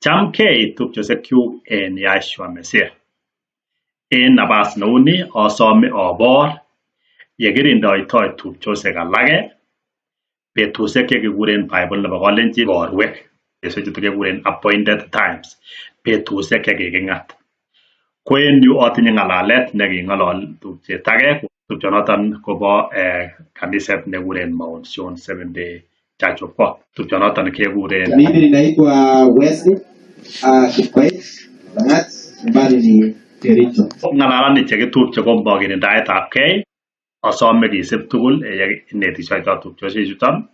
Chamgei tupchosiekyuk en Yahshua Messiah. En nabas neuni asome abor yekirindoitoi tupchosiek alake betusiek chekikuren Bible nebo kalenjin igorwek. Betusiechuto kekuren appointed times, betusiek chekiking'at. Ko en yu atinye ng'alalet neking'olol tupchet age, tupchonoton kobo kaniset nekikuren Mount Zion Seventh Day Church of God. Tupchonoton kekuren Mimi ninaitwa Wesley Kipkoech Langat, nyumbani ni Kericho. Ng'alalani chekitupche ko mokirindaetab gei, asome kisib tugul ye inetisoito tupchosiechuton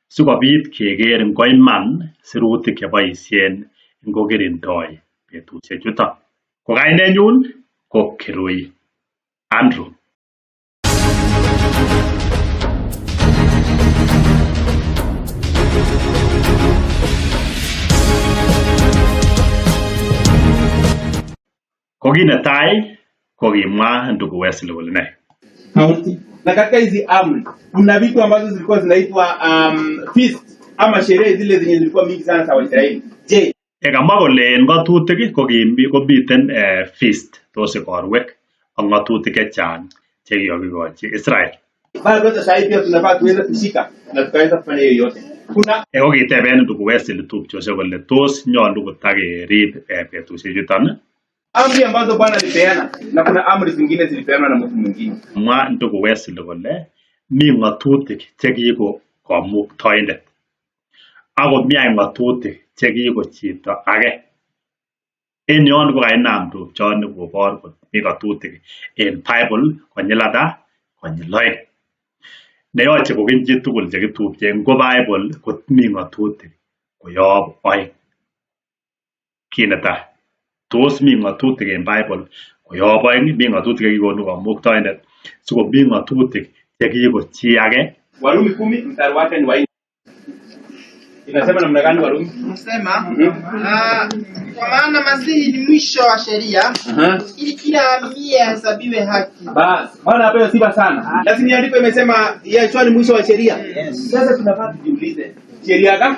sikobit keker ngoiman sirutik cheboisien ngokirindoi betusiechuton. Ko kainenyun ko Kirui Andrew. Ko kit netai ko kimwa ndugu Wesley kole ne? County. Na katika hizi amri kuna vitu ambazo zilikuwa zinaitwa feast ama sherehe zile zenye zilikuwa mingi sana za Waisraeli. Je, Kamwa kole en ng'otutik ko komiten feast tos igorwek ak ng'otutik chechang chekikokikochi Israel. Bado hata sasa pia tunafaa tuweze kushika na tukaweza kufanya hiyo yote. Kuna Ko kiteben ndugu Wesley tupchosiek kole tos nyolu kotakerib betusiechuton. Amri ambazo Bwana alipeana na kuna amri zingine zilipeanwa na mtu mwingine. Mwa ndugu Wesley kole mi ng'otutik chekiko kamuktaindet ak komi any ng'otutik chekiko chito age. En yon kokainam tupchoni kobor kole mi ng'otutik en Bible konyil ata? Konyil oeng. Neyoche kokeny chitugul chekitupche ngo Bible komi ng'otutik koyob oeng. Kit netai, tos mi ng'otutik en Bible koyob oeng, mi ng'otutik chekikonu kamuktaindet sikomi ng'otutik chekiko chi age. Warumi 10 mstari wake ni wa 4. Inasema namna gani Warumi? Nasema kwa maana Masihi ni mwisho wa sheria ili kila aaminiye ahesabiwe haki. Bas, Bwana apewe sifa sana. Lakini andiko imesema Yeshua ni mwisho wa sheria. Sasa tunafaa tujiulize, sheria gani?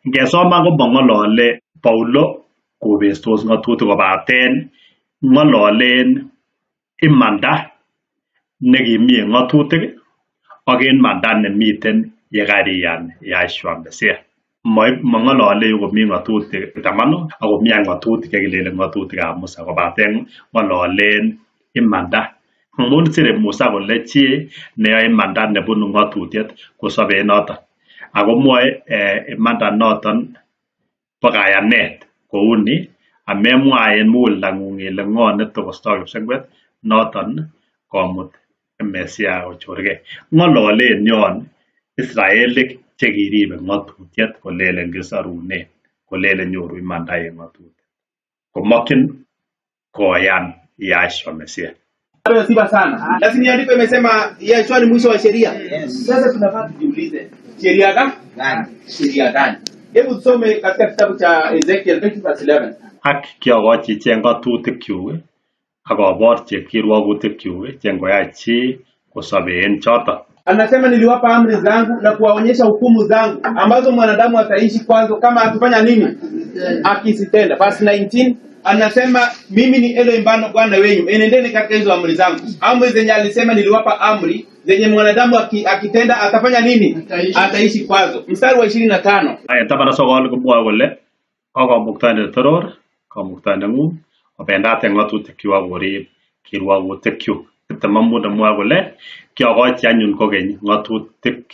Ngesoman komong'olole Paulo kobestos ng'otutik kobaten ng'ololen imanda nekimi en ng'otutik ak en imanda nemiten yekariyan Yahshua Messiah. Mong'olole yu komi ng'otutik tamanu ak komi any ng'otutik chekilelen ng'otutikab Musa kobaten ng'ololen imanda. Amun sire Musa kole chi neyoe imanda nebunu ng'otutiet kosobe en noton. Ako mwoe imanda noton bo kayanet kouni amemwa en muguleldang'ung ile ng'o netokosto kipsengwet noton komut Messiah kochorgei. Ng'ololen yon Israelik chekiribe ng'otutiet kolelen kisorunen, kolelen nyoru imanda en ng'otutiet. Komokyin koyan Yahshua Messiah. Apewe sifa sana. Lakini andiko imesema Yeshua ni mwisho wa sheria. Sasa tunafaa tujiulize, sheria gani? Sheria gani? Hebu tusome katika kitabu cha Ezekiel 20 verse 11. Ak kiokochi ichek ng'otutikyuk ak aborchi kirwokutikyuk che ngoyai chi kosobe en choton. Anasema niliwapa amri zangu na kuwaonyesha hukumu zangu ambazo mwanadamu ataishi kwazo kama akifanya nini? Akizitenda. Verse 19 anasema mimi ni Elohim Bwana wenyu, enendeni katika hizo amri zangu. Amri zenye alisema niliwapa amri zenye mwanadamu akitenda atafanya nini? Ataishi. Ataishi kwazo. Mstari wa 25. En taman ak sokol komwoe kole akamuktaindet toror, kamuktaindeng'ung, obendat en ng'otutikyuk ak orib kirwokutikyuk. 25 nemwoe kole kiokochi anyun kokeny ng'otutik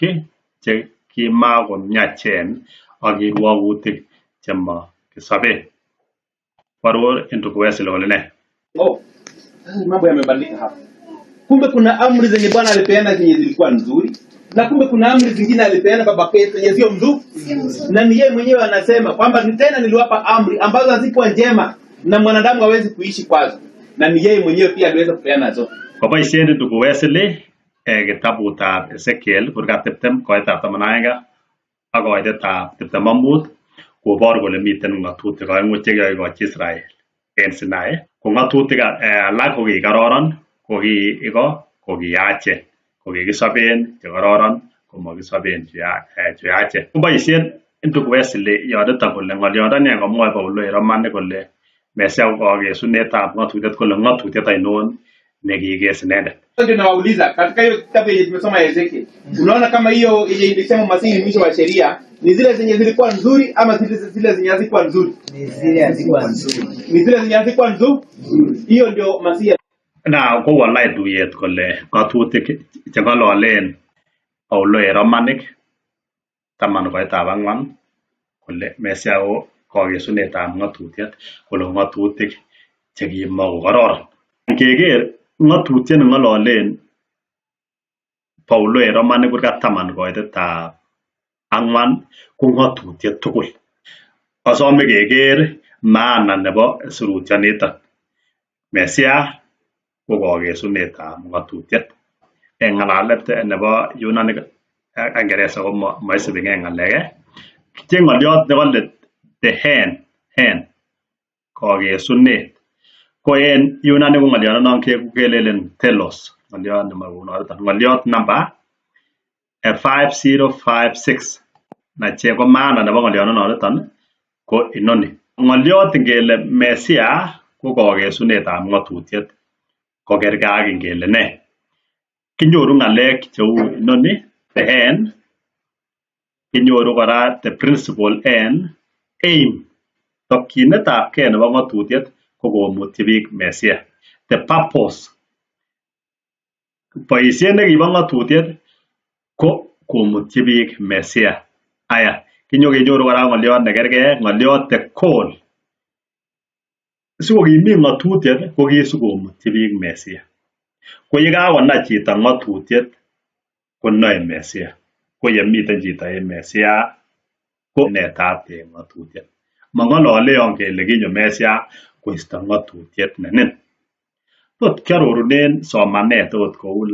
che kimakomiachen ak kirwokutik chemokisoben. Kworor ndugu Wesley kole ne? Oh, sasa mambo yamebadilika hapa. Kumbe kuna amri zenye Bwana alipeana zenye zilikuwa nzuri, na kumbe kuna amri zingine alipeana baba yetu zenye sio mzuri. Na ni yeye mwenyewe anasema kwamba ni tena niliwapa amri ambazo hazikuwa njema na mwanadamu hawezi kuishi kwazo, na ni yeye mwenyewe pia aliweza kupeana zote. Koboisien ndugu Wesley kitabutab Ezekiel kurgat 20 koitab 11 ak koitetab 25 kobor kole miten ng'otutik oeng'u chekikokikochi Israel en Sinai. Ko ng'otutik alak ko kikororon, ko ki iko ko kiyachen, ko kikisoben chekororon komokisoben cheyachen. Koboisien Ndugu Wesley yoniton kole ng'olyondoni any komwoe Paulo en Romanik kole Mesia ko kokesunetab ng'atutiet kole ng'atutiet ainon nekikes inendet. Ndio nawauliza katika hiyo kitabu yenye tumesoma ya Ezekiel, unaona kama hiyo yenye ilisema Masihi ni mwisho wa sheria ni zile zenye zilikuwa nzuri ama zile zenye hazikuwa nzuri? Ni zile hazikuwa nzuri. Ni zile zenye hazikuwa nzuri. Hiyo ndio Masihi. Na kowal tuyet kole ng'atutik cheng'ololen Paulo en Romanik 10:4 kole Mesia ko kokesunetab ng'atutiet kole ng'atutik chekimokokororon. Ngeker ng'atutiet neng'ololen Paulo en Romanik 10:4 ko ng'atutiet tugul. Asome keker maana nebo sirutyoniton. Mesia ko kokesunetab ng'atutiet. En ng'alalet nebo Yunanik ak Ingeresa ko moisibigee ng'alek. Kicheng ng'olyot nekole the hen, hen kokesunet. Ko en Yunanik ko ng'olyononon kelelen telos, ng'olyot nemokounoton. Ng'olyot namba 5056 na che ko maana nebo ng'olyononiton ko inoni. Ng'olyot ingele Mesia ko kokesunetab ng'atutiet kokerkei ak ingele nee. Kinyoru ng'alek cheu inoni the hen, kinyoru kora the principal end, aim, tokyinetabgei nebo ng'atutiet ko komutyi biik Mesia. The purpose, boisiet nekibo ng'atutiet ko komutyi biik Mesia. Aya, kinyokenyoru kora ng'olyot nekerkei, ng'olyot the call. Sikokimit ng'atutiet ko kisikomutyi biik Mesia. Ko yekakonai chito ng'atutiet konoe Mesia. Ko yemiten chito en Mesia ko netat en ng'atutiet. Mong'olole yon kele kinyo Mesia koisto ng'atutiet nenin. Tot kiarorunen somanet okot kou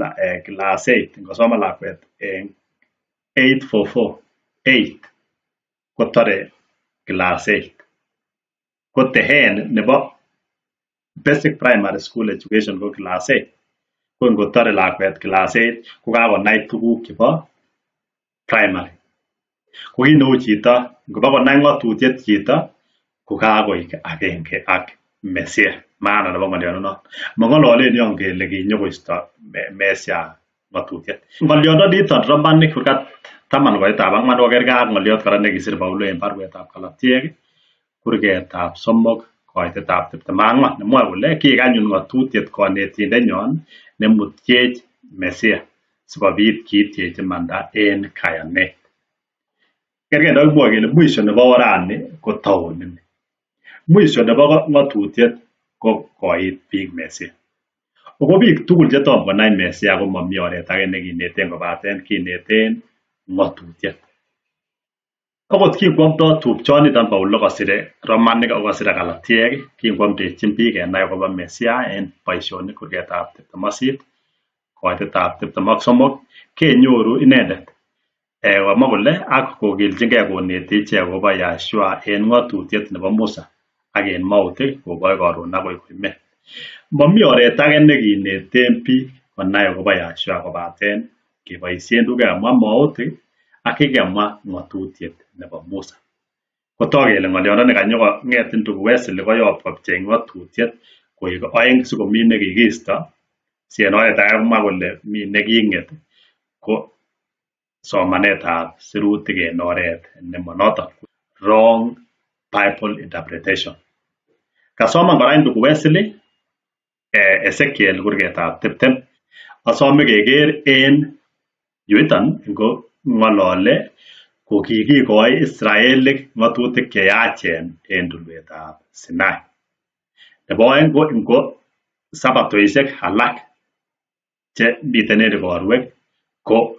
class 8 ngosoman lakwet en 844 8 kotore class 8. Ko the end nebo basic primary school education ko class 8. Ko ngotore lakwet class 8 ko kakonai tuguk chebo primary. Ko kit neu chito ngobakonai ng'atutiet chito ko kakoik agenge ak Mesia. Maana nebo ng'olyononon. Mong'ololen yon kele kinyokoisto Mesia ng'atutiet. Ng'olyondoniton Romanik 10:4 kokerkei ak ng'olyot kora nekisir Paulo en baruetab Galatiek 3:24 nemwoe kole kiik anyun ng'atutiet konetindenyon nemutyech Mesia sikobit kiityech imanda en kayanet. Kerkei ndokimwoe kele mwisho nebo orani ko taonini. Mwisho nebo ng'atutiet ko koit biik Mesia. Ako biik tugul chetom konai Mesia komomi oret age nekineten kobaten kineten ng'atutiet. Okot kinkwomdo tupchoniton Paulo kosire Romanik ak kosire Galatiek, kinkwomdechin biik kenai akobo Mesia en boisionik 28 23 kenyoru inendet komwa kole ak kokilchingei koneti ichek akobo Yahshua en ng'atutiet nebo Musa ak en mautik kokoi koron akoi koimen. Momi oret age nekineten biik konai akobo Yahshua kobaten keboisien tuguk chekamwa mautik ak kikemwa ng'atutiet nebo Musa. Kotok kele ng'olyondoni kanyokong'et ndugu Wesley koyob kopchei ng'atutiet koik oeng sikomi nekikisto si en oret age komwa kole mi neking'et ko somanetab sirutik en oret nemonoton. Wrong Bible interpretation. Kasoman kora ndugu Wesley Ezekiel 20. Asome keker en yuiton ngo ng'olole ko kikikoi Israelik ng'atutik cheyachen en tulwetab Sinai. Nebo oeng ko ngo sabatoishek alak che miten en igorwek ko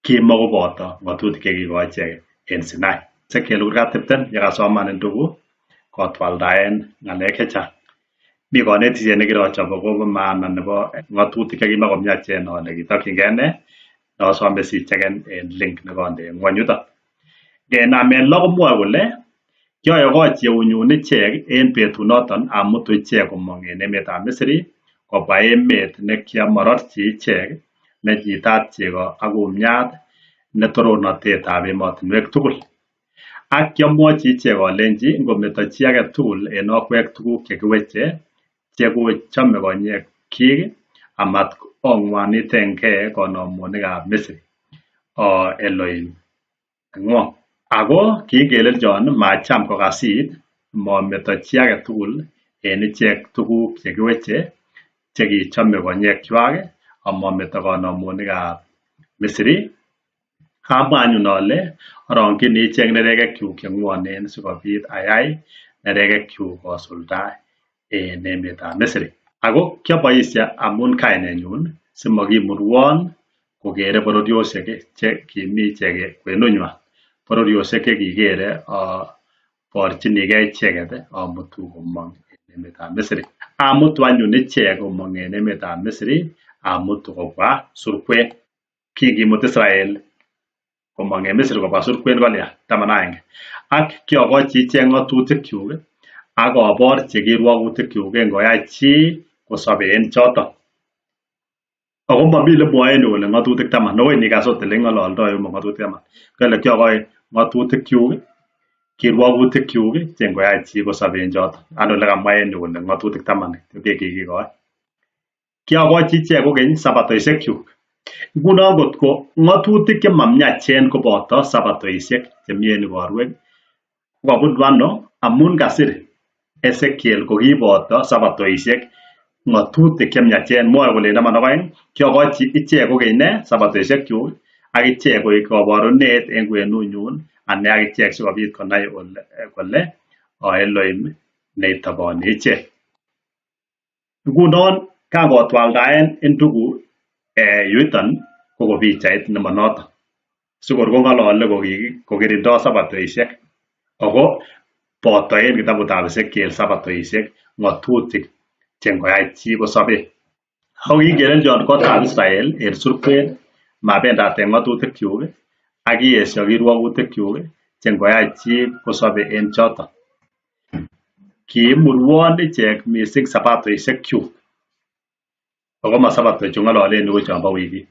kimokoboto ng'atutik chekikoi ichek en Sinai. Ezekiel 20 yekasoman ndugu kotwaldaen ng'alek chechang. Mi konetisiet nekirochop akobo maana nebo ng'atutik chekimakomiachen ole kitokyingei nee nosome sicheken en link nekonde en ng'wony yuton. Ngenamen lo komwoe kole kioyokochi eunyun ichek en betunoton amutu ichek komong en emetab Misri kobwa emet nekiamororchi ichek nenyitat chego ak kumiat netorornotetab emotinwek tugul. Ak kiamwochi ichek alenchi ngometo chi age tugul en okwek tuguk chekiweche chekochome konyekyik amat ong'wanitengee konomonikab Misri o Elohim neng'wong. Ako kiingelelchon macham kokas it mometo chi age tugul en ichek tuguk chekiweche chekichome konyekwak amometo konomonikab Misri. Amwa anyun ale arongchini ichek nerekekyuk cheng'wonen sikobit ayai nerekekyuk kosulda en emetab Misri. Ako kioboisie amun kainenyun simokimurwon kokere bororiosiek che kimi ichek kwenunywan. Bororiosiek chekikere aborchinigei icheket amutu komong en emetab Misri. Amutu anyun ichek komong en emetab Misri amutu kobwa surkwen. Kingimut Israel komong en Misri kobwa surkwen kolya 11. Ak kiokochi ichek ng'otutikyuk ak aborchi kirwokutikyuk ngoyai chi kosobe en choton. Ako momi lemwoe en yu kole ng'otutik taman, akoi inikas ot oleking'ololdoi komo ng'otutik taman. Kole kiokoi ng'otutikyuk, kirwokutikyuk che ngoyai chi kosobe en choton. Ano olekamwa en yu kole ng'otutik taman chekikikoi. Kiokochi ichek kokeny sabatoisiekyuk. Ngunon kotko ng'otutik chemamiachen koboto sabatoisiek chemi en igorwek kokabunu ano amun kasir Ezekiel kokiboto sabatoisiek ng'otutik chemiachen mwoe kole en 12 kiokochi ichek kokeny ne sabatoisiekyuk ak ichek koik koborunet en kwenunyun ane ak ichek sikobit konai kole a Elohim neitoboni ichek. Ngunon kangotwaldaen ndugu yuton koko pichait nemonoton. Sikor kong'olole kokirindo sabatoisiek ako boto en kitabutab Ezekiel sabatoisiek ng'otutik che ngoyai chi kosobe. Ako kingelelchon kotab Israel en surkwen mabendat en ng'otutikyuk ak kiesio kirwokutikyuk che ngoyai chi kosobe en choton. Kiimurwon ichek missing sabatoisiekyuk. Ako ma sabato chu ng'ololen yu ko chombo wikit.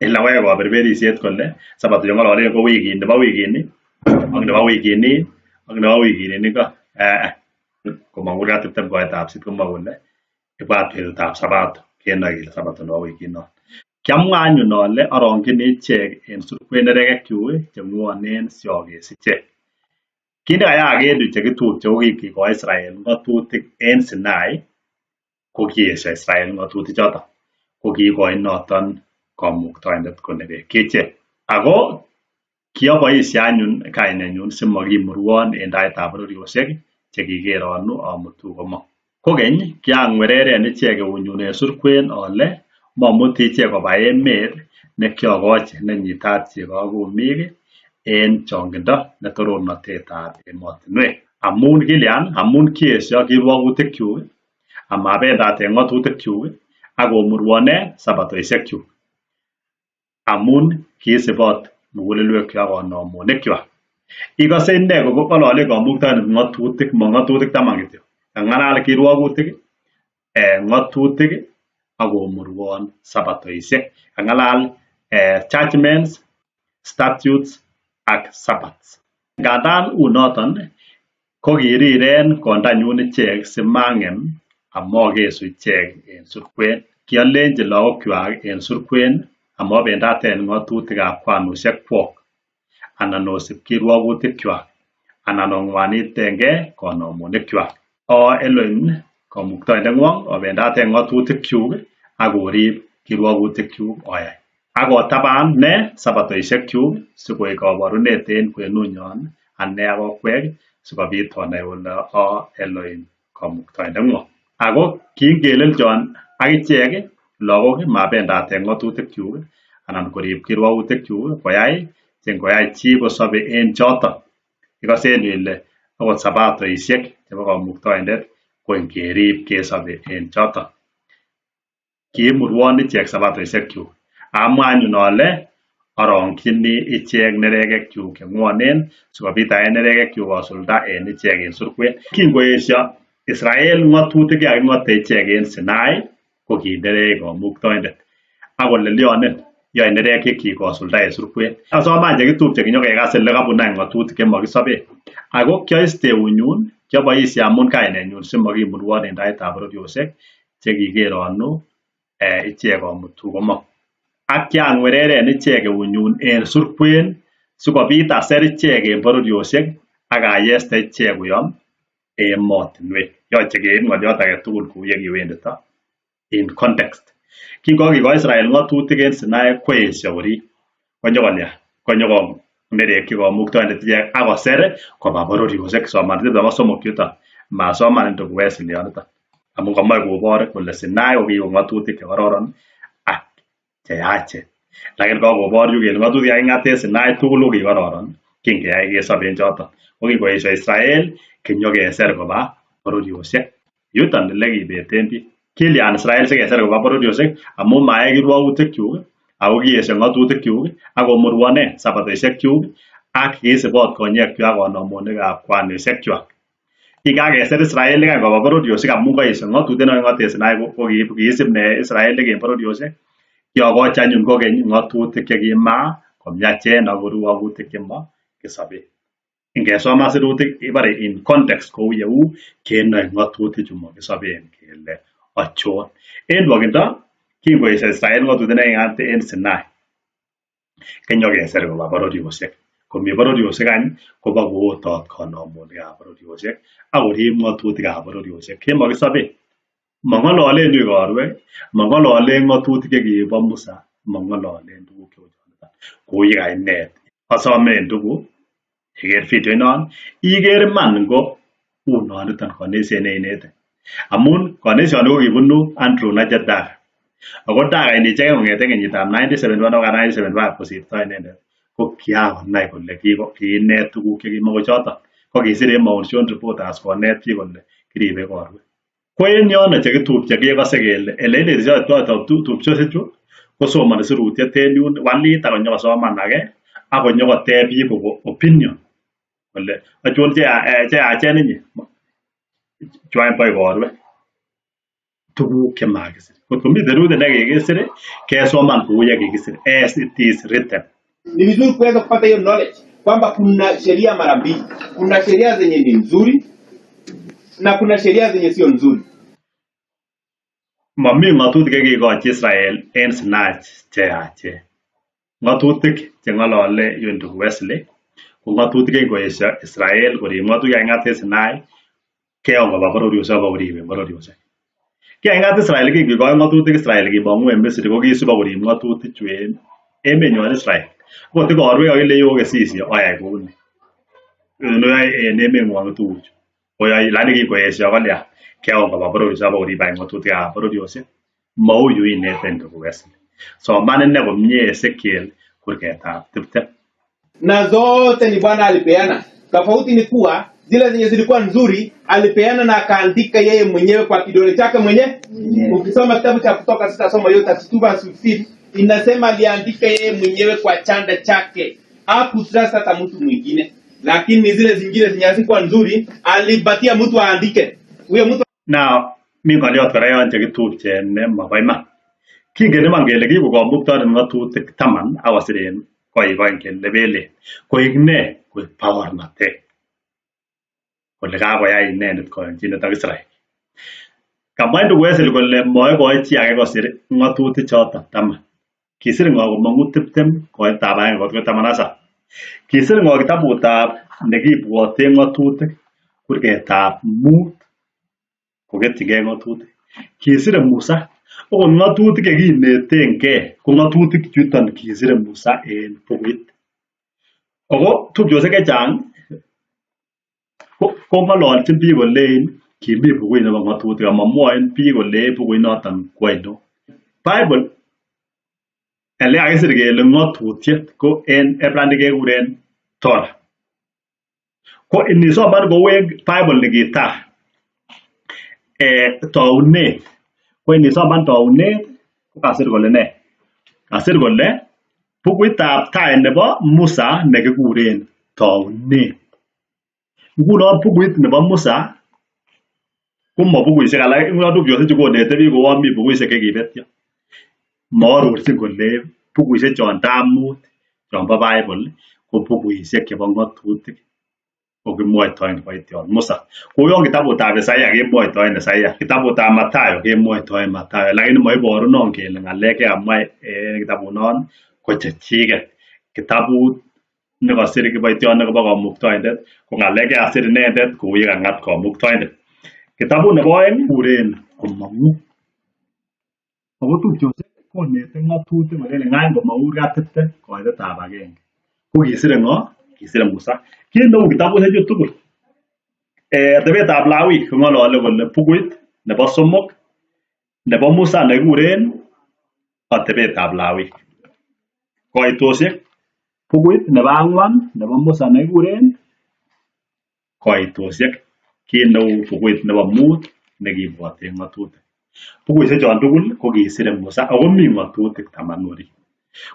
Ila koyai kaberberisiet kole sabato chu ng'ololen ko wikini nebo wikini ak nebo wikini ak nebo wikini ingo. Komong kurgat 20 koetab sit komwoe kole ibwat betutab sabato kenoe kele sabato nebo wikinon. Kiamwa anyun ale arongchini ichek en surkwen nerekekyuk cheng'wonen siokes ichek. Kit nekayaak en yu chekitupche kokikikoi Israel ng'otutik en Sinai ko kiesio Israel ng'otutik choton. Ko kiikoi noton kamuktaindet konerekyi ichek. Ako kioboisie anyun kainenyun simokimurwon en taitab bororiosiek chekikeronu amutu komong. Kokeny kiang'wereren ichek eunyun en surkwen ale momuti ichek koba emet nekiokochi nenyitat chego ak kumik en chong'indo netorornotetab emotinwek. Amun kilyan, amun kiesio kirwokutikyuk amabendat en ng'otutikyuk ak komurwon ne sabatoisiekyuk. Amun kiisibot mugulelwekyuk ak konomonikyuk. Ikose ine kong'ololen kamuktaindet ng'otutik, mo ng'otutik taman kityo. Kang'alal kirwokutik, ng'otutik ak komurwon sabatoisiek. Kang'alal judgments, statutes ak sabbaths. Ngandan unoton kokiriren kondanyun ichek simang'em amokesu ichek en surkwen. Kiolenchi lagokyuak en surkwen amobendaten ng'otutikab kwanosiekwok anan osib kirwokutikyuak anan ong'wanitengee konomonikyuak. O Elohim kamuktaindeng'wong obendaten ng'otutikyuk ak orib kirwokutikyuk oyai. Ak otaban ne sabatoisiekyuk sikoik koborunet en kwenunyon ane ak okwek sikobit onai ole a Elohim kamuktaindeng'wong. Ako kingelelchon ak ichek lagok mabendaten ng'otutikyuk anan korib kirwokutikyuk koyai che ngoyai chi kosobe en choton. Ikose en yu ile akot sabatoisiek chebo kamuktaindet ko ngerib kesobe en choton. Kiimurwon ichek sabatoisiekyuk. Amwa anyun ale arongchini ichek nerekekyuk cheng'wonen sikobit ayai nerekekyuk kosulda en ichek en surkwen. Kingoesio Israel ng'otutik chekaking'ote ichek en Sinai ko kinerech kamuktaindet. Ak kole lyonen Yoe nerekyik kosulda en surkwen. Asome any chekitupche kinyokekas ele kabun any ng'otutik chemokisoben. Ako kioiste eunyun, kioboisie amun kainenyun simokimurwon en taitab bororiosiek chekikeronu ichek omutu komong. Ak kiang'wereren ichek eunyun en surkwen sikobit aser ichek en bororiosiek ak ayeste ichek koyom emotinwek. Yoche keib ng'oliot agetugul kou yekiwendito in context. Kingokikoi Israel ng'otutik en Sinai koesio korib. Konyokolya, konyokonerekyi komuktoindet ichek ak koser koba bororiosiek. Soman 23 yuton. Masoman ndugu Wesley yoniton. Amun komoe kobor kole Sinai kokiko ng'otutik chekororon ak cheyachen. Lakini kokobor yu kele ng'otutik chekaking'at en Sinai tugul kokikororon kingeyai kesob en choton. Kokikoesio Israel kinyokeser koba bororiosiek. Yuton elekibeten biik. Kilyan Israel sikeser koba bororiosiek amun mayai kirwokutikchuk ako kiesio ng'otutikyuk ak komurwonen sabatosiekyuk ak kiisibot konyekchwak ak konomonikab kwanisiekchwak. Kikakeser Israelik any koba bororiosiek amun koesio ng'otutiet nekaking'ot en Sinai ko kiisib ne Israelik en bororiosiek. Kiokochi anyun kokeny ng'otutik chekima komiachen ak kirwokutik chemokisoben. Ingesoman sirutik ibore in context kou yeu kenoe ng'otutichu mokisoben kele achon. En nwokindo kingoesio Israel ng'otutiet nekaking'at en Sinai kinyokeser koba bororiosiek. Komi bororiosiek any koba kootot konomonikab bororiosiek ak korib ng'otutikab bororiosiek chemokisoben. Mong'ololen yu igorwek, mong'ololen ng'otutik chekibo Musa, mong'ololen tuguk cheu choton. Kou yekainet. Asome ndugu iker video inon, iker iman ngo unoniton konisiet neinete. Amun konisioni kokibunu Andrew Najet Daga. Ako Daga inicheken kong'eten kenyitab 1971 akoi 1975 kosirto inendet ko kiakonai kole kiinet tuguk chekimokochoton. Ko kisir en Mount Zion Reporters konet biik kole kiribe igorwek. Ko en yono chekitupche kekose kele eleinetishoi tupchosiechu kosomoni sirutiet en yun walit ak konyokosoman age ak konyokoteb biik koko opinion kole achon cheyachen inye chu any bo igorwek. Tuguk chemakisir. Kot komiten sirutik nekikisir kesoman kou yekikisir as it is written. Ni vizuri kuweza kupata hiyo knowledge kwamba kuna sheria mara mbili. Kuna sheria zenye ni nzuri na kuna sheria zenye sio nzuri. Mami ng'otutik chekikochi Israel en Sinai cheyachen. Ng'otutik cheng'olole yu ndugu Wesley ko ng'otutik chekingoesio Israel korib ng'otutik chekaking'at en Sinai keon koba bororiosiek ak koriben bororiosiek. Kikaking'at Israel kingikoi ng'otutik Israel kimong'u en Misri ko kisib ak korib ng'otutichu en emenywan Israel. Okot igorwek kokile yo kesisyo oyai kouni. Oyoe en emeng'wong tuguchu. Oyoe lakini kingoesio kolya keon koba bororiosiek ak korib any ng'otutikab bororiosiek. Mou yu inete ndugu Wesley. Soman ine komie Ezekiel kurgetab 20. Na zote ni Bwana alipeana. Tofauti ni kuwa zile zenye zilikuwa nzuri alipeana na akaandika yeye mwenyewe kwa kidole chake mwenyewe. Ukisoma kitabu cha Kutoka, sitasoma yote, 32:15 inasema aliandika yeye mwenyewe kwa chanda chake. Hakutrust hata mtu mwingine. Lakini zile zingine zenye hazikuwa nzuri alipatia mtu aandike. Huyo mtu Now, mi ng'oliot kora yon chekitupche nemobo iman. Kingen iman kele kiko komuktoindet ng'otutik 10 ak kosir en koik oeng chelebelen. Koik ne? Koik baornatet. Kole kakoyai inendet koyonchinet ak Israel. Kamwa ndugu Wesley kole moikoi chi age kosir ng'otutik choton 10. Kisir ng'o komong'u 20 koitab 1 kot ko 17. Kisir ng'o kitabutab nekibwoten ng'otutik kurgetab 5 koketyigei ng'otutik. Kisire Musa okot ng'otutik chekinetengei ko ng'otutik chuton kisire Musa en bukuit. Ako tupchosiek chechang kong'ololchin biik kolein kimi bukuit nebo ng'otutik amomwoin biik kolein bukuit noton ko ainon. Bible elekakisir kele ng'otutiet ko en Hebraic kekuren Torah. Ko inisoman kou en Bible nikitaa tounet ko inisoman tounet ko kasir kole ne? Kasir kole bukuitab tai nebo Musa nekikuren tounet. Ngunon bukuit nebo Musa komo bukuisiek alak, ngunon tupchosiechu konete biik kouon mi bukuisiek chekibetyo. Moarorchin kole Bukuisiek chon tamut chon bo Bible ko bukuisiek chebo ng'atutik kokimwoitoen kiboitiot Musa. Kouyon kitabutab Isaiah kemwoitoen Isaiah, kitabutab Mathayo kemwoitoen Mathayo, lakini moiboru non kele ng'alek chekamwa en kitabunon ko chechiket. Kitabut nekosir kiboitiot nekobo kamuktoindet ko ng'alek chekasir inendet kou yekang'at kamuktoindet. Kitabut nebo oeng kuren komong'u. Ako tupchosiek konete ng'atutik kolelen ng'any komong'u kurgat 20 koitetab agenge. Ko kisire ng'o? Kisire Musa. Kit neu kitabusiechu tugul. Atebetab Lawik kong'olole kole bukuit nebo somok nebo Musa nekikuren atebetab Lawik. Koitosiek bukuit nebo ang'wan nebo Musa nekikuren koitosiek. Kit neu bukuit nebo mut nekibwoten ng'atutik. Bukuisiek chon tugul ko kisire Musa ako mi ng'atutik 10 orit.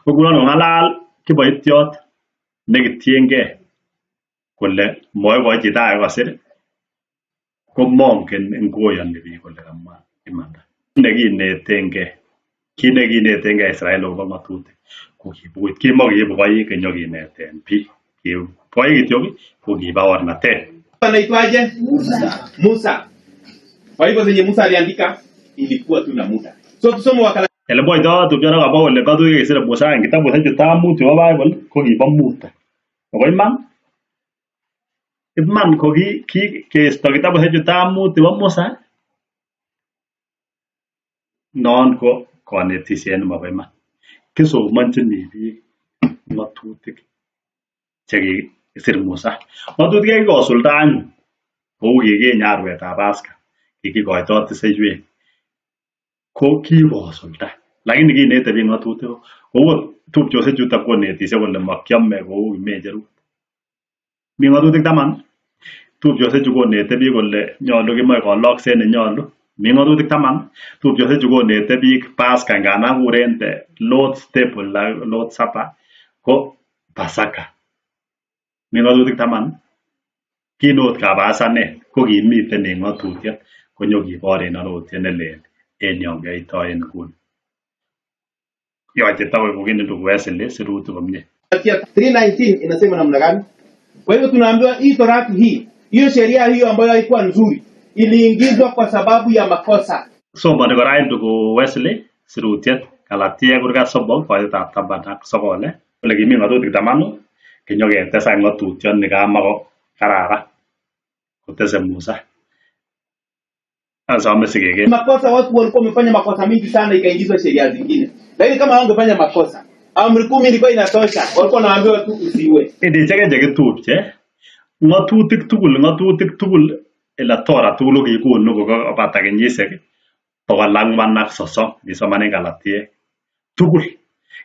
Ko ngunon kong'alal kiboitiot nekitiengei kole moikoi chito age kosir komongen ngoyoni biik kole kamwa imanda. Nekinetengei kit nekinetengei Israel akobo ng'atutik ko kibukuit kimokiibu koik kinyokineten biik. Koik kityok ko kibaornatet. Anaitwaje? Musa. Musa. Kwa hivyo zenye Musa aliandika ilikuwa tu na muda. So tusome Wakalati Ele mwoito tupchonok kamwa kole ng'atutik chekisire Musa en kitabusiek chu tamut chebo Bible ko kibo muta. Ako iman iman ko ki keisto kitabusiek chu tamut chebo Musa non ko konetisiet nemobo iman. Kisomonchini biik ng'atutik chekisir Musa. Ng'atutik chekikosulda anyun kou kikinye arwetab Pasaka kikikoito tiseiwek ko kikosulda. Lakini kinete biik ng'atutik kou ot tupchosiek chuton konetisie kole mokiome kou kimenjerut. Mi ng'atutik 10 tupchosiek chu konete biik kole nyolu kimoe kolokset nenyolu. Mi ng'atutik 10 tupchosiek chu konete biik Pasaka ngandan kuren the Lord's table Lord's Supper ko Pasaka. Mi ng'atutik 10 kin ot kabasanet ko kimiten en ng'atutiet konyokibor en arorutiet nelel en yon kiyoito en nguni. Yoche takoik ndugu Wesley sirutik komie. 3:19 inasema namna gani? Kwa hivyo tunaambiwa hii torati hii, hiyo sheria hiyo ambayo haikuwa nzuri iliingizwa kwa sababu ya makosa. Somoni kora ndugu Wesley sirutiet Galatiek kurgat 3 koitetab 19 kole kimi ng'atutik 10 kinyoketes any ng'atutiet nekamako kararan kotese Musa. Asome sikeker. Makosa, watu walikuwa wamefanya makosa mingi sana, ikaingizwa sheria zingine. Lakini kama wangefanya makosa, amri 10 ilikuwa inatosha. Walikuwa wanaambiwa tu usiue. Indicheken chekitupche ng'atutik tugul ila Torah tugul kokikonu kokabata kenyisiek 430 isoman en Galatiek tugul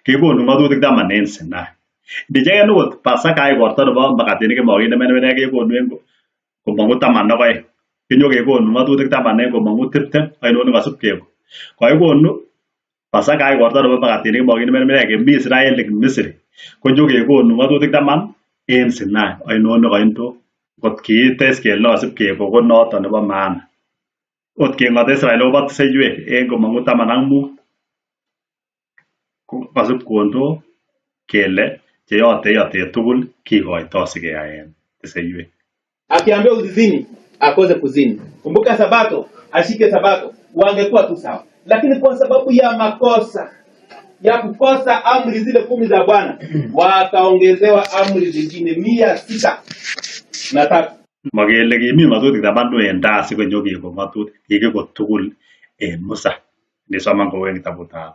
kekonu ng'atutik 10 en Sinai. Indicheken okot Pasaka igorto nebo makatinik chemokinde menemenek kekonu en komong'u 12 kinyokekonu ng'atutik 10 en komong'u 20 ainon nekosib keko. Kokikonu Pasaka igorto nebo makatinik chemokinde menemenek en Israelik Misri konyokekonu ng'atutik 10 en Sinai ainon nekoindo. Kot kiites kele nekosib keko ko noton nebo maana. Ot keng'ote Israel akobo tiseiwek en komong'u 15 ko kosib kondo kele cheyote yotet tugul kikoito sikeyaen tiseiwek. Akiambiwa usizini, akose kuzini. Kumbuka sabato, ashike sabato, wangekuwa tu sawa. Lakini kwa sababu ya makosa ya kukosa amri zile 10 za Bwana, wakaongezewa amri zingine 603. Makele kimi ng'atutik 10 en taa sikonyokeko ng'atutik kikiko tugul en Musa. Nisoman kou en kitabutab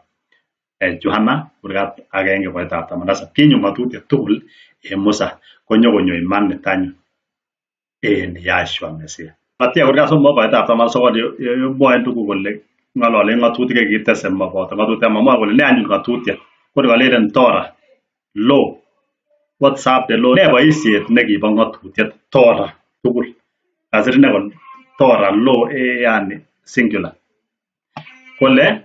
Yohana kurgat 1 koitetab 17 kinyo ng'atutiet tugul en Musa konyokonyo imanit anyun en Yahshua Messiah. Galatia kurgat 3 koitetab 19 mwoe tuguk kole ng'ololen ng'atutik chekitese moboto ng'atutik mamwoe kole ne anyun ng'atutiet. Kor kalelen Torah law what's up the law ne boisiet nekibo ng'atutiet Torah tugul. Kasir ine kole Torah law yani singular. Kole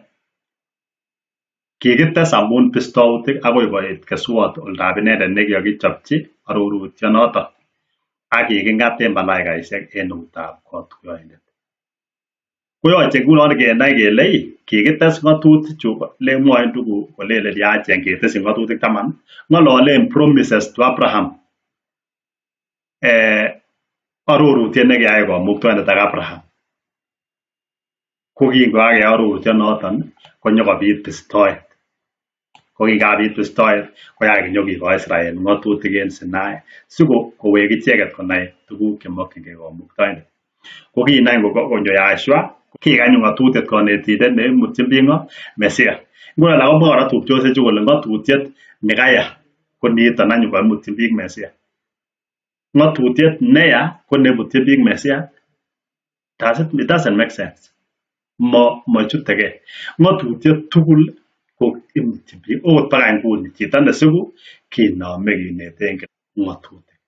kikites amun bistoutik akoi koit keswot oldab inendet nekikokichopchi Koyoche ngunon kenai kele kikites ng'atutichu lemwoe ndugu kolelen yachen ketesyi ng'atutik taman, ng'ololen promises to Abraham. Arorutiet nekiyai Kamuktaindet ak Abraham. Ko kingokakeyai arorutyonoton konyokobit bistoet. Ko kingabit bistoet koyach kinyokikoi Israel ng'atutik en Sinai sikowek icheket konai tuguk chemokyingei Kamuktaindet. Ko kinany konyo Yahshua kiik anyun ng'atutiet konetindet neimutyin biik ng'o? Mesia. Ngunon anan komwa kora tupchosiechu kole ng'atutiet nekaya ko niton anyun koimutyin biik Mesia. Ng'atutiet neya ko neimutyin biik Mesia. Does it, it doesn't make sense. Mochutekei. Ng'atutiet tugul ko imutyin biik okot baka nguni chito nesiku kinome kineten ng'atutik.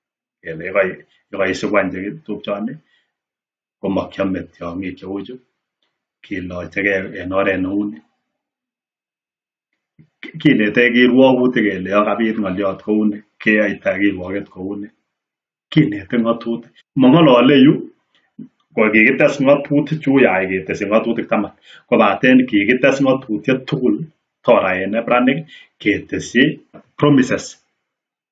Kele yekoisibu any chekitupchoni komokiome tiong'ik cheuchu, kilochegei en oret neuni. Kinete kirwokutik kele yon kabit ng'olyot kouni keyoito kirwoket kouni. Kinete ng'atutik. Mong'olole yu ko kikites ng'atutik chu yach ketesyi ng'atutik taman kobaten kikites ng'atutiet tugul Torah en Hebraic ketesyi promises.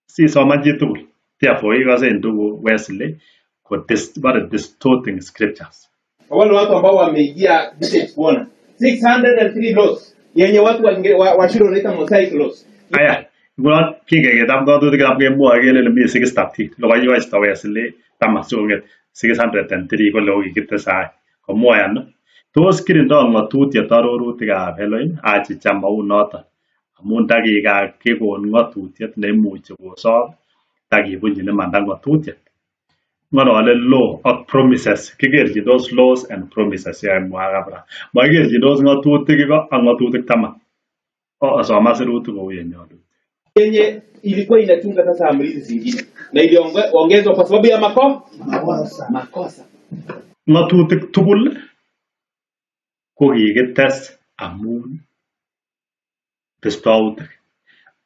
Sisoman chitugul. Therefore ikose ndugu Wesley ko distorting scriptures. Kwa wale watu ambao wameingia details kuona 603 laws yenye watu wa shule wanaita Mosaic laws. Aya, ngunon kingeketab ng'atutik kitam kemwoe kelele mi 613. Lokoisto Wesley taman sikong'et 603 kole kokikitesai. Komwoe ano? Tos kirindo ng'atutiet arorutikab Elohim? Achicha mounoton. Amun ndakikakikon ng'atutiet neimuchi kosob, takibunchin imanda ng'atutiet. Ng'olole law ak promises. Kikerchindos laws and promises yekakimwa ak Abraham. Mokikerchindos ng'atutik iko ak ng'atutik taman. Osoman sirutik kou yenyolu. Yenye ilikuwa inachunga sasa amri hizi zingine na iliongezwa kwa sababu ya makosa. Ng'atutik tugul ko kikites amun bistoutik.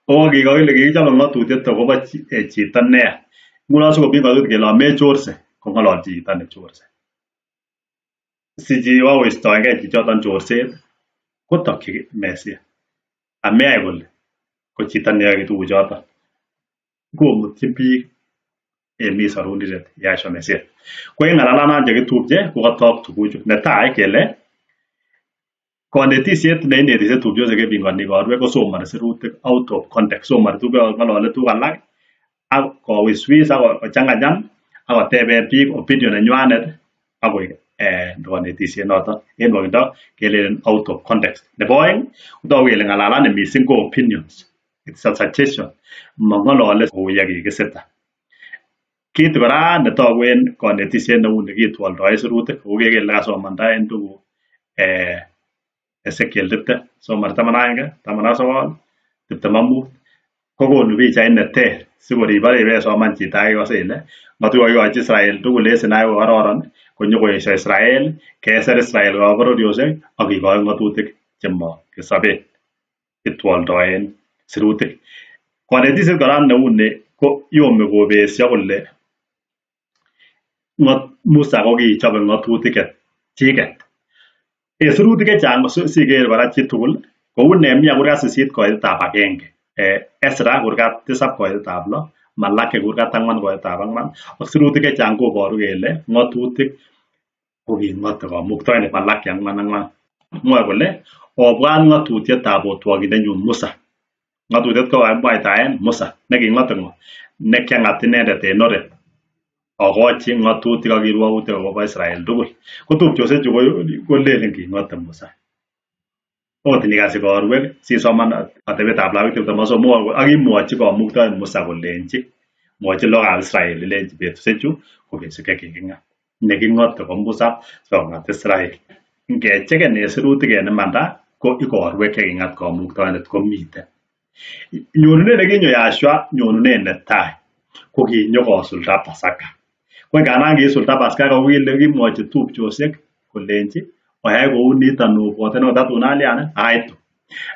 Oo kikakile kikichobe ng'atutiet akobo chito neya. Ngunon sikomi ng'atutik kele amechorse kong'ololchi chito nechorse. Sichi koistoengei chichoton chorset kotokyi Mesia. Ameyai kole ko chito neyoe tuguchoton. Komutyin biik yemi sorunditet Yahshua Mesia. Ko en ng'alalanan chekitupche kokotok tuguchu. Netai kele konetisiet neinetisie tupchosiek kepingoni ikorwek kosomoni sirutik out of context. Somoni tuguk ng'olole tuguk alak ak kowiswis ak kochanganyan ak koteben biik opinion nenywanet ak koik konetisiet noton. En nwokindo kelelen out of context. Nebo oeng kotogu kele ng'alalani missing ko opinions. It's a suggestion. Mong'olole kou yekikisirta. Kit kora netogu en konetisiet neu ni kitwoldoen sirutik kou kele kasomanda en tuguk Ezekiel 20, somoni 11, 19, 25 kokonu pichait neter sikor ibore ibesoman chito ake ikose ile ng'atutik kokikochi Israel tugul en Sinai kokororon konyokoesio Israel kesir Israel koba bororiosiek ak kikoi ng'atutik chemokisoben itwoldoen sirutik. Konetisiet kora neu ni ko yomi kobesio kole Musa kokichobe ng'atutik chechiket. En sirutik chechang siker kora chitugul kou Nehemia kurgat 8 koitetab 1, Ezra kurgat 7 koitetab 6, Malaki kurgat 4 koitetab 4 ak sirutik chechang koboru kele ng'atutik koking'ote Kamuktaindet Malaki 4:4. Mwoe kole obwat ng'atutietab otwokindenyun Musa. Ng'atutiet kokakimwaitaen Musa neking'ote ng'o? Nekiang'at inendet en Horeb akochi ng'atutik ak kirwokutik akobo Israel tugul. Ko tupchosiechu kolelen king'ote Musa. Okot inikas ikorwek sisoman atebetab Lawik 23 ak kimwochi Kamuktaindet Musa kolenchi mwochi lagokab Israel ilenchi betusiechu ko betusiek chekiking'at. Neking'ote ko Musa sikong'at Israel. Ngecheken en sirutik en imanda ko ikorwek cheking'at Kamuktaindet komiten. Nyonunet nekinyo Yahshua nyonunet netai ko kinyokosulda Pasaka. Ko ngandan kisulda Pasaka ko kimwochi tupchosiek kolenchi oyai kouniton obwoten okot tatun alian aitu.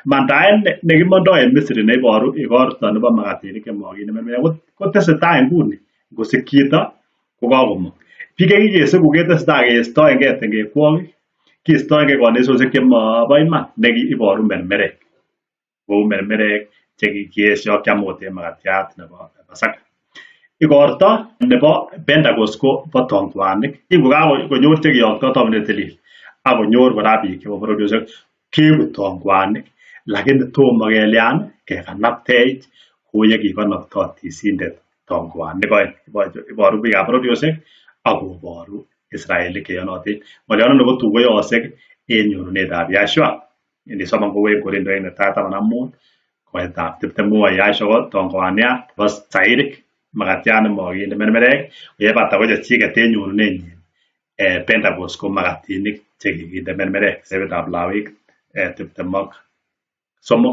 Mandaet nekimondo en Misri neiboru igorto nebo makatinik chemokinemen kotesetai nguni ngosik chito kokakomong. Biik chekikesiku ketesetai keistoengei tengekwokik. Kiistoenge konesosiek chemobo iman nekiiboru mermerek. Kou mermerek chekikiesio kiam okot en makatiat nebo Pasaka. Igorto nebo Pentecost ko bo tongwanik. Kingokakonyor chekiyokto taonit netilil ak konyor kora biik chebo bororiosiek kebu tongwanik lakini tomo kelyan kekanabtech kou yekikonopto tisindet tongwanik oeng. Iboru biikab bororiosiek ak koboru Israelik cheyonotin. Ng'olyondoni kotun koyookse en nyorunetab Yahshua. Inisoman kou en Korinto netai 15 koetab 20 mwoe Yahshua ko tongwaniat nebo sairik makatiat nemokinde mermerek yebata ko chechiket en nyorunenyin Pentecost ko makatinik chekikinde mermerek. Sebetab Lawik 23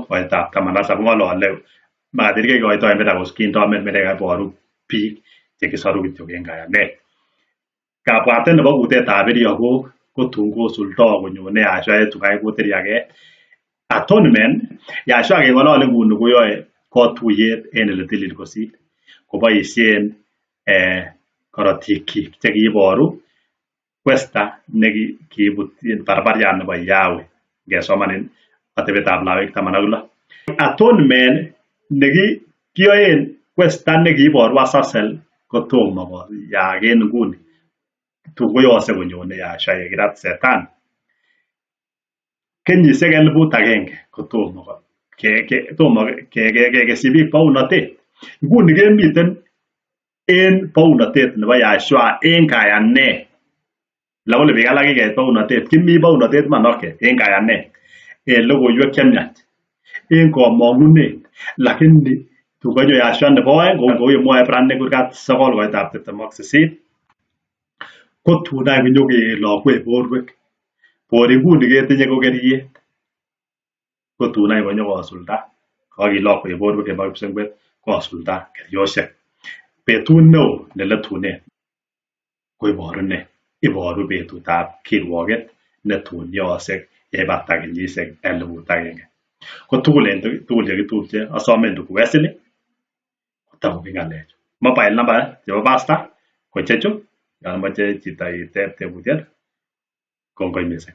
koetab 17 kong'olole makatinik chekikoito en Pentecost kindo mermerek ak iboru biik chekisoru kityok en kayanet. Kabwatet nebo kutetab iryokok kotun kosuldo konyone Yahshua en tukai kotiriaket. Atonement Yahshua keng'olole nguni koyoe kotuyet en eletilil kosir koboisien korotikyik chekiiboru kwesta nekiibutyin barbarian nebo Yahweh ngesoman en atebetab Lawik 16. Atonement nekiyoen kwesta nekiiboru Azazel kotomo koyaak en nguni. Tun koyoose konyone Yahshua yekirat setan. Kenyisiek 1000 kotomo kekesyi biik bounotet. Nguni kemiten en bounotet nebo Yahshua en kayanet. Lakole biik alak kikeit bounotet, kimi bounotet iman okay en kayanet, en logoiwek chemiach, en komong'unet, lakini tun konyo Yahshua nebo oeng kou yemwoe Ibraniek kurgat 9 koitab 28 kotun any konyokelokwech borwek. Bor inguni ketinye ko keriet. Kotun any konyokosulda kokakilokwech borwek chebo kipsengwet kosulda keriosiek. Betut neo neletunen koiboru ne? Iboru betutab kirwoket netun yoose yeibata kenyisiek 1000. Ko tugul en tugul chekitupche asome ndugu Wesley kotakoki ng'alechu. Mobile number chebo pastor ko chechu yon imoche chito iteb tebutiet kongoi missing.